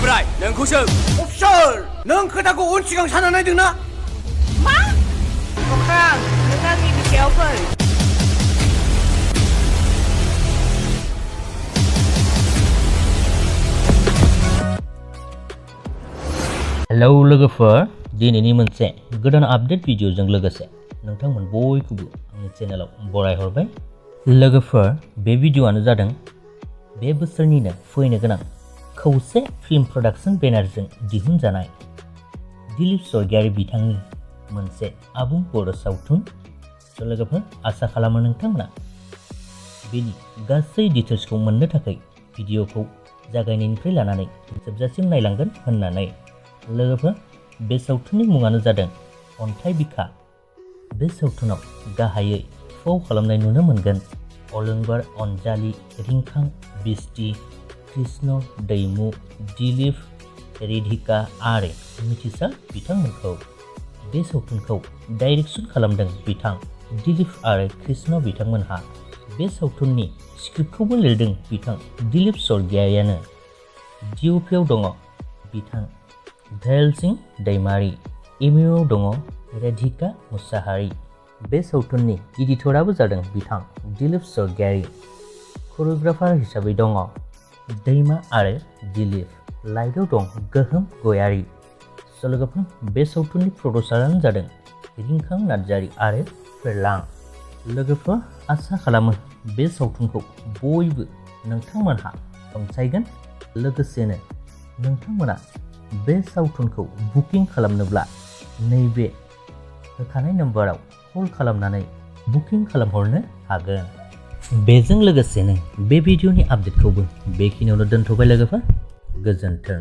ओमफ्राय नोंखौसो अफिसार नों खोथाखौ उन सिगां सानना नायदोंना मा अख्रां नों आंनि बिखायाव फै हेलौ लोगोफोर दिनैनि मोनसे गोदान आपडेट भिडिअजों लोगोसे नोंथांमोन बयखौबो आंनि चेनेलाव बरायहरबाय लोगोफोर बे भिडिअआनो जादों बे बोसोरनिनो फैनो गोनां खौसे फिल्म प्रडाक्शन बेनारजों दिहुनजानाय दिलीप स्वर्गियारि बिथांनि मोनसे आबुं बर' सावथुन लोगोफोर आसा खालामो नोंथांमोना बेनि गासै डिटेल्सखौ मोननो थाखाय भिडिअखौ जागायनायनिफ्राय लानानै जोबजासिम नायलांगोन होननानै लोगोफोर बे सावथुननि मुङानो जादों अन्थाइ बिखा बे सावथुनाव गाहायै फाव खालामनाय नुनो मोनगोन अलंबार अनजालि रिंखां बिस्टि कृष्ण दैमु दिलीप रिधिका आरो मिथिसार बिथांमोनखौ बे सावथुनखौ डाइरेक्सन खालामदों बिथां दिलीप आरो कृष्ण बिथांमोनहा बे सावथुननि स्क्रिप्टखौबो लिरदों बिथां दिलीप स्वर्गियारियानो डिअपिआव दङ बिथां धैल सिंह दैमारी एमइआव दङ रिधिका मुसाहारि बे सावथुननि एडिटराबो जादों बिथां दिलीप स्वर्गियारि करिय'ग्राफार हिसाबै दङ दैमा आरो दिलीप लाइटआव दं गोहोम गयारी लोगोफोर बे सावथुननि प्रडिउसारानो जादों रिंखां नार्जारि आरो फेरलां लोगोफोर आसा खालामो बे सावथुनखौ बयबो नोंथांमोनहा अनसायगोन लोगोसेनो नोंथांमोना बे सावथुनखौ बुकिं खालामनोब्ला नैबे होखानाय नम्बराव कल खालामनानै बुकिं खालामहरनो हागोन बेजों लोगोसेनो बे भिडिअनि आपडेटखौबो बेखिनियावनो दोनथ'बाय लोगोफोर गोजोन्थों।